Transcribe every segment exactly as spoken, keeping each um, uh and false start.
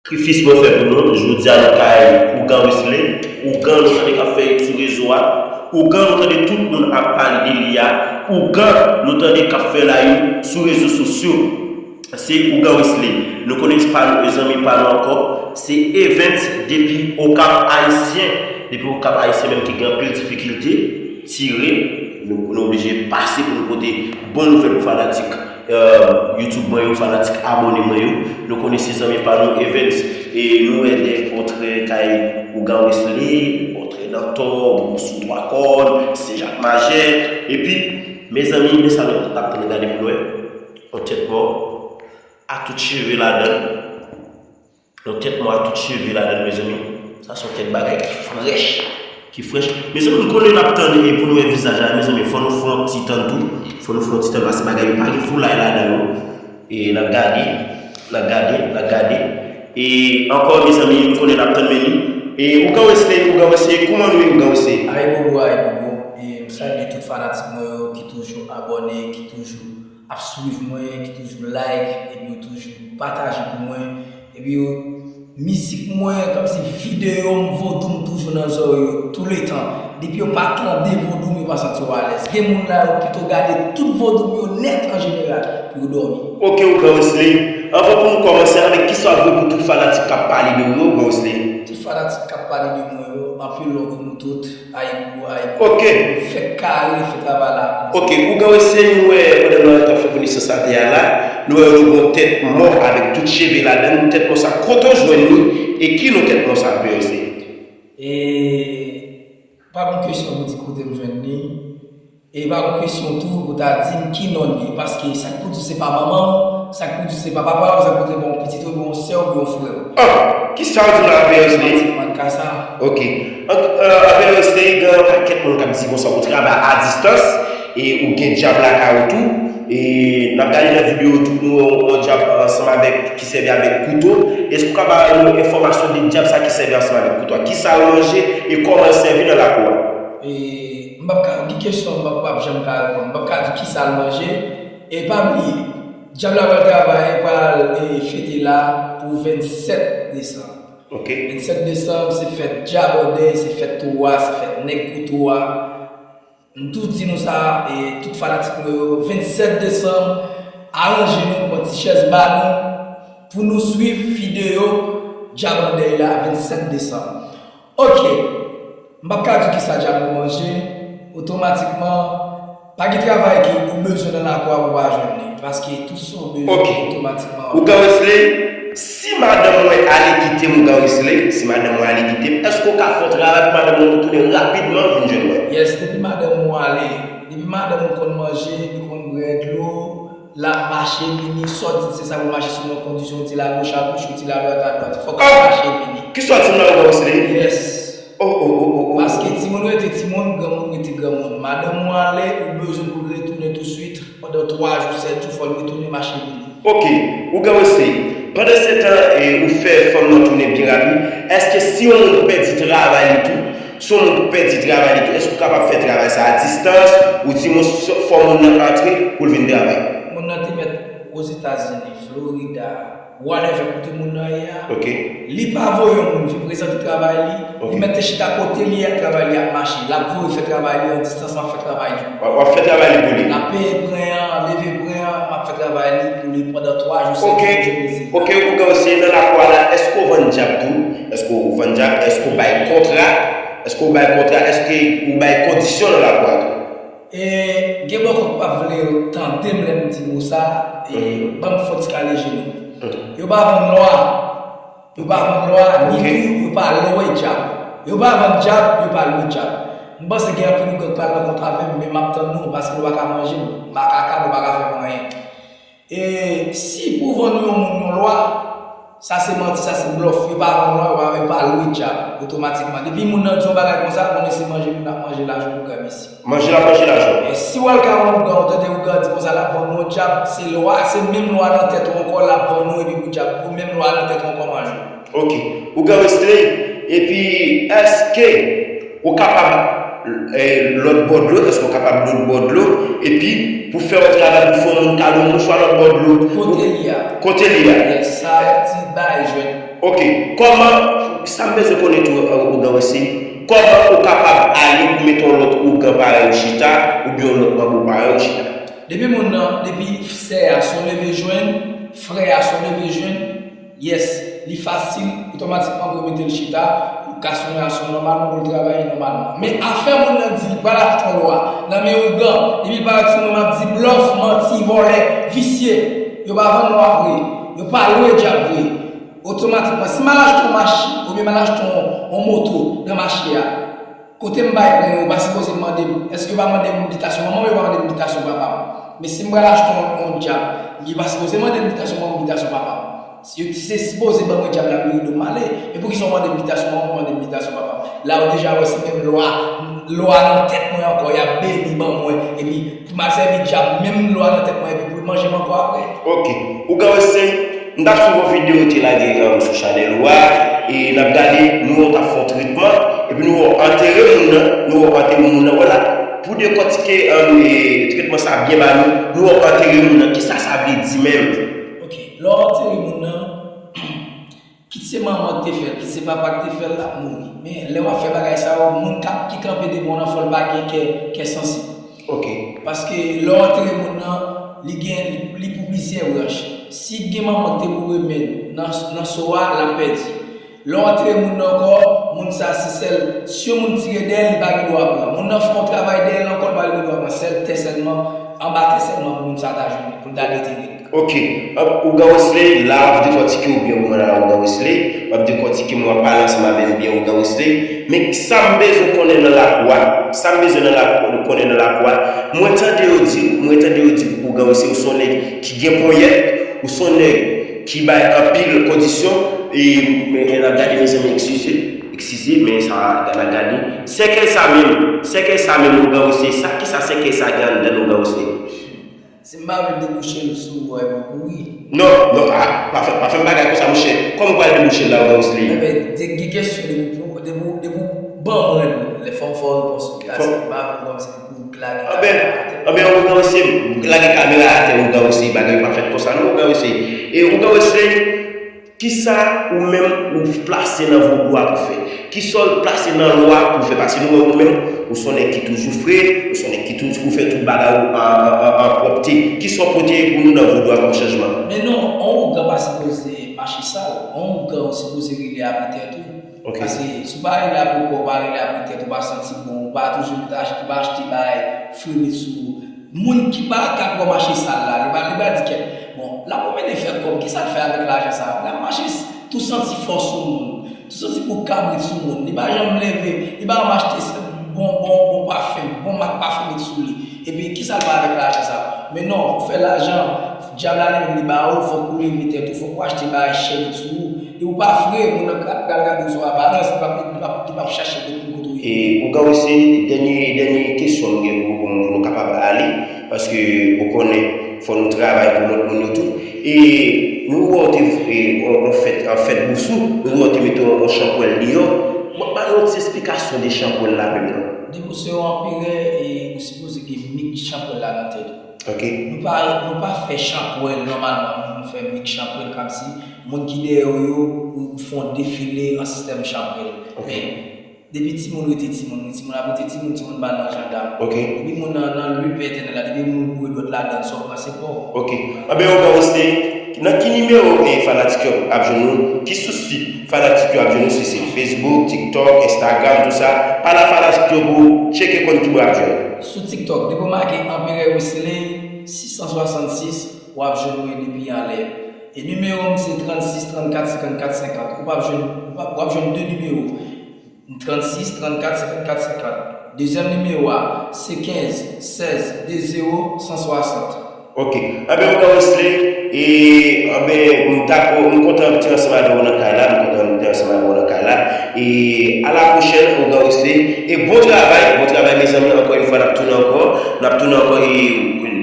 Sakrifis mwen fè pou nou, jodi a nan kay Ougan Wesley, Ougan nou tande k ap fè hit sou rezo a, Ougan nou tande tout moun ap pale de li a, Ougan nou tande k ap fè live sou rezo sosyo. Se Ougan Wesley. Nou konnen se pa nou, zanmi pa nou ankò. Se Evens depi Okap Ayisyen. Depi Okap Ayisyen menm ki gen anpil difikilte, tire, nou, nou oblije pase pou nou pote bon nouvèl pou fanatik, euh, YouTube mwen yo, fanatik abòne mwen yo. Nou konnen se zanmi pa nou, Evens. E nou wè de pòtrè kay Ougan Wesley, pòtrè Dantò, Boukou sou twa kòn, Sen Jak Majè. Epi, mezanmi, men sa nou t ap tann gade pou nou wè. Yon tèt mò, a tout cheve ladan l. Yon tèt mò a tout cheve ladan l, mezanmi. Sa se yon kèk bagay ki frèch. Ki frèch. Mezanmi, m konnen n ap tann e pou nou wè vizaj la, mezanmi, fò nou fè yon ti tann tou. Fò nou fè yon ti tann, paske bagay yo pa gen foulay ladan yo. E n ap gade, n ap gade, n ap gade. E ankò, mezanmi, m konnen n ap tann, men ni. E Ougan Wesley, Ougan Wesley, kòman nou ye, Ougan Wesley? Ayibobo, ayibobo. E m salye tout fanatik mwen yo ki toujou abòne, ki toujou ap swiv mwen, ki toujou like, epi yo toujou pataje pou mwen. Epi yo, mizik mwen, kòmsi videyo m, vodou m toujou nan zòrèy yo, touletan. Depi yo pa tande vodou m, yo pa santi yo alèz. Gen moun la, yo pito gade tout vodou m yo nèt an jeneral, pou yo dòmi. Ok, Ougan Wesley. Anvan pou nou kòmanse, avèk kisa w ap voye pou tout fanatik k ap pale de ou yo, Ougan Wesley? Tout fanatik k ap pale de mwen yo, anpil love pou nou tout. Ayibobo, ayibobo. Ok. Fèk kare, fè travay la. Ok, Ougan Wesley, nou wè, pandan nou t ap fè konesans atè a la, nou wè yon gwo tèt mò avèk tout cheve ladan l, tèt mò sa, kote w jwenn li, e ki non tèt mò sa, Ougan Wesley? E pa gon kesyon pou di kote m jwenn li, e pa gon kesyon tou pou ta di m ki non li, paske sa k pou di se pa manman w, sa k pou di se pa papa w, sa k pou di se pa yon pitit ou, yon sè w, yon frè w. Ah, kisa w di la, Ougan Wesley? Otomatikman, ka sa. Ok. An, euh, Abel Wesley, gen yon pakèt moun k ap di konsa, ou travay a distans, e ou gen djab lakay ou tou, e n ap gade nan videyo tou, nou wè yon djab ansanm avèk, ki sèvi avèk kouto. Èske ou ka ba nou enfòmasyon de djab sa ki sèvi ansanm avèk kouto a? Kisa l manje e kòman l sèvi nan lakou a? E, m p ap ka, gen kesyon m p ap, p ap janm ka reponn. M p ap ka di kisa l manje. E pa bliye, djab la pral travay, pral, e, fete la pou vennsèt desanm. Ok. Vennsèt desanm, se fèt djab andèy, se fèt towo a, se fèt nèg kouto a. M tou di nou sa, e, tout fanatik mwen yo, vennsèt desanm, aranje nou, pran ti chèz ba nou, pou nou swiv videyo djab andèy la, vennsèt desanm. Ok, m p ap ka di kisa djab mwen manje, otomatikman, pa gen travay ke ou bezwen nan lakou a pou w pa jwenn li, paske tout sa w bezwen, ok, otomatikman. Ougan Wesley, si madanm mwen ale kite m, Ougan Wesley, si madanm mwen ale kite m, èske w ka fè yon travay pou madanm mwen retounen rapidman vin jwenn mwen? Yes, depi madanm ou ale, depi madanm ou konn manje, li konn bwè dlo, l ap mache vini, sa w di se sa pou mache sou yon kondisyon, ou di l agoch agoch, ou di l adwat adwat. Fòk l mache vini. Kisa w di m la, Ougan Wesley? Yes. Oh, oh, oh, oh, oh. Paske timoun rete timoun, granmoun rete granmoun. Madanm ou ale, ou bezwen pou l retounen touswit. Pandan twa jou, sèt jou, fò l retounen mache vini. Ok, Ougan Wesley. Pandansetan, e, ou fè fanm nan tounen byen rapid, èske si yon moun pèdi travay li tou, si yon moun pèdi travay li tou, èske ou kapab fè travay sa a distans, oudimwens fò moun nan antre pou l vin travay? Moun nan te mèt Ozetazini, Florida, whatever kote moun nan ye a. Ok. Li pa voye yon moun vin prezante travay li. Ok. Li mèt te chita kote li ye a, travay li ap mache. L ap voye fè travay li an distans, m ap fè travay li. W ap, w ap fè travay li pou li. L ap peye pran an, leve pran an, m ap fè travay li pou li pandan twa jou, sèt jou, Jezi. Ok, Ougan Wesley, nan lakou a la, èske w vann djab tou? Èske w vann djab? Èske w bay kontra? Èske w bay kontra? Èske ou bay kondisyon nan lakou a tou? E gen bòkò k p ap vle yo tande m lè m di mo sa, e ban m fò ti kale je nou. Yo pa vann lwa. Yo pa vann lwa, ni tou yo pa lwe djab. Yo pa vann djab, yo pa lwe djab. M panse gen anpil ougan k pral rankontre avè m, men m ap tann nou, paske nou pa ka manje m. Makaka, nou pa ka fè m anyen. E si pou vann yon moun yon lwa, sa se manti, sa se blòf. Yo pa vann lwa, yo pa, yo pa lwe djab otomatikman. Depi moun nan di yon bagay konsa, konnen se manje moun ap manje lajan pou granmesi. Manje l ap manje lajan. E si w al ka yon ougan, ou tande ougan di konsa l ap vann ou yon djab, se lwa, se menm lwa nan tèt ou ankò l ap vann ou epi pou djab, pou menm lwa nan tèt ou ankò manje w. Ok. Ougan Wesley, epi èske ou kapab, eh, lòt bò dlo, èske ou kapab lòt bò dlo, epi pou fè yon travay, pou fè yon moun kado mouchwa lòt bò dlo? Kote li a? Kote li a? Yes, sa ti bay jwèt. Ok, kòman, sa m bezwen konnen tou, Ougan Wesley, kòman ou kapab ale pou mete yon lòt Ougan parèy ou chita, oubyen yon lòt Manbo parèy ou chita? Depi moun nan, depi sè a se yon leve jwenn, frè a se yon leve jwenn, yes, li fasil, otomatikman pou yo mete l chita, pou l ka sonnen a sonnen nòmalman, pou l travay nòmalman. Men afè moun nan di li pral achte yon lwa nan men Ougan, epi l parèt sou mwen, m ap di blòf, manti, vòlè, visye, yo pa vann lwa vre, yo pa lwe dyab vre. Otomatikman, si m al achte yon machin, oubyen m al achte yon, yon moto nan mache a, kote m bay pran yo, yo pa sipoze mande m, èske yo pa mande m bitasyon manman m, yo pa mande m bitasyon papa m. Men si m pral achte yon, yon dyab, yo pa sipoze mande m bitasyon manman m, bitasyon papa m. Si yo ti se sipoze ban mwen dyab la pou yo rive m ale, men poukisa yo mande m bitasyon manman m, mande m bitasyon papa m? La yo deja wè se menm lwa, lwa nan tèt mwen ankò, y ap beni ban mwen, epi pou m al sèvi dyab menm lwa nan tèt mwen, epi pou l manje m ankò apre. Ok. Ougan Wesley, m t ap swiv yon videyo ou te lage um, sou chanèl ou a, e n ap gade, nou wè w t ap fè yon tretman, epi nou wè w antere moun nan, nou wè w antere moun nan, wè la, pou dekòtike um, e, tretman sa byen ba nou, nou wè w antere moun nan, kisa sa vle di menm? Ok, lè w antere moun nan, kit se manman k te fè l, kit se papa k te fè l, l ap mouri. Men lè w ap fè bagay sa yo, moun k ap, ki kanpe devan w nan fò l pa gen kè, kè sansib. Ok. Paske lè w antere moun nan, li gen, li, li pou plizyè branch. Si gen manman k te boure men l nan, nan so a, l ap pèdi. Lè w antere moun nan ankò, moun sa si sèl, si yon moun tire dèyè l, li pa gen dwa pran. Moun nan fè yon travay dèyè l ankò, li pa gen dwa pran. Sèl tè sèlman, anba tè sèlman pou moun sa ta jwenn, pou l ta detere. Ok, ap, Ougan Wesley, la w ap dekòtike w byen, ou mwen la, Ougan Wesley, w ap dekòtike m, w ap pale ansanm avè m byen, Ougan Wesley. Men sa m bezwen konnen nan lakou a, sa m bezwen nan lakou, konnen nan lakou a, mwen tande yo di, mwen tande yo di Ougan Wesley, ou se yon nèg ki gen ponyèt, ou se yon nèg ki bay anpil kondisyon, e, men, men n ap gade, mezanmi, eskize, eskize, men sa, n ap gade. Sèkèy sa menm, sèkèy sa menm, Ougan Wesley, sa, kisa sèkèy sa gen anndan l, Ougan Wesley? Si m pa vle debouche l sou ou, e pou kouri. Non, non, ah, pa fè, pa fè m bagay konsa, monchè. Kòman ou pral debouche l la, Ougan Wesley? Enben, te gen kesyon depi pou, depi, depi w ban mwen l, lè fò m fè w repons ou. Fò m pa vle kòmsi pou lage kamera atè. Anben, Ougan Wesley, lage kamera atè, Ougan Wesley, bagay pa fèt konsa, non, Ougan Wesley. E Ougan Wesley, kisa ou menm ou plase nan vodou a pou fè? Kisa w plase nan lwa pou fè? Paske nou wè ou menm, ou se yon nèg ki toujou fre, ou se yon nèg ki toujou fè tout bagay ou an, an, an, an pwòpte. Kisa w pote pou nou nan vodou a kòm chanjman? Men non, on ougan pa sipoze mache sal. On ougan ou sipoze rele apre tèt ou. Ok. Paske si w pa rele apre kò w, ou pa rele apre tèt ou, ou pa santi bon, ou pa toujou met ach-, ou pa achte bagay fre met sou ou. Moun ki pa ka pran mache sal la, li pa, li pa di kèt. Bon, l ap pwomennen fè kòb, kisa l fè avèk lajan sa a? L ap mache s-, tou santi fò sou moun, tou santi bouk kabrit sou moun. Li pa janm leve, li pa janm achte s-, bon, bon, bon pafen, bon mak pafen met sou li. Epi kisa l fè avèk lajan sa a? Men non, ou fè lajan, dyab la li menm li ba ou, fòk ou leve tèt ou, fòk ou achte bagay chè met sou ou. E ou pa fre, moun nan pral, pral gade w sou aparans, li p ap, li p ap, li p ap chache kote pou kote w ye. E Ougan Wesley, dènye, dènye kesyon m gen pou ou, pou nou kapab ale, paske ou konnen, fò nou travay pou lòt moun yo tou. E nou wè w te, e, on, on fèt, an fèt Bousou, nou wè w te mete on, on chanpwèl deyò. Bon, ba nou yon ti esplikasyon de chanpwèl la menm non. Depi w se yon anperè, e ou sipoze gen mik chanpwèl la nan tèt ou. Ok. Nou pa, nou pa fè chanpwèl nòmalman, nou, nou fè mik chanpwèl kòmsi moun ki dèyè w yo, ou, ou fè yon defile an sistèm chanpwèl. Ok. Men, depi timoun rete timoun, wi, timoun ap rete timoun, timoun pa nan jandam. Ok. Depi moun nan, nan lwi pè etènèl la, depi moun boure dwèt ladan l, sa w pran se pa w. Ok. Anben, Ougan Wesley, nan ki nimewo, e, fanatik yo ap jwenn ou? Ki sou sit fanatik yo ap jwenn ou, si se Facebook, TikTok, Instagram, tout sa. Pale a fanatik yo pou tcheke konn ki bò y ap jwenn ou. Sou TikTok, depi w make Anperè Wesley, sis san swasannsis, w ap jwenn mwen depi anlè. E nimewo m se trannsis trannkat senkannkat senkant. Ou p ap jwenn, ou p ap, w ap jwenn de nimewo. Trannsis trannkat senkannkat senkant. Dezyèm nimewo a se kenz sèz de zewo san swasant. Ok. Anben, Ougan Wesley, e, anben, m dakò, m kontan m te ansanm avè w nan kay la, m kontan m te ansanm avè w nan kay la. E, a la pwochèn, Ougan Wesley. E bon travay, bon travay, mezanmi, ankò yon fwa, n ap tounen ankò, n ap tounen ankò, e,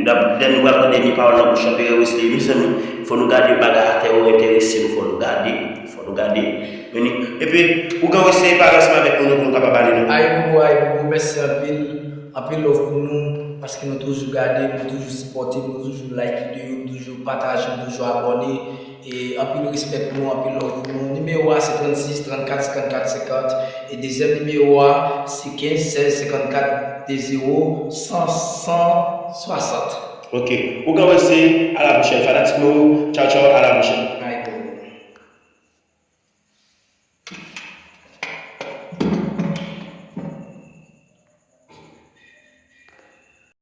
n ap, dènye, nou pral pran dènye pawòl nan bouch Anperè Wesley, mezanmi, fò nou gade bagay atè yo enterese nou, fò nou gade, fò nou gade. Vini. Epi, Ougan Wesley, pale ansanm avèk moun yo pou nou kapab ale non. Ayibobo, ayibobo, mèsi anpil. Anpil love pou nou, paske nou toujou gade, nou toujou sipòte, nou toujou like videyo, nou toujou pataje, nou toujou abòne. E anpil respè pou nou, anpil love pou nou. Nimewo a se trannsis trannkat senkannkat senkant. E dezyèm nimewo a se kenz sèz senkannkat de zewo san san swasant. Ok. Ou ka wè se a la pwochèn. Fanatik nou, tchaw tchaw, a la pwochèn.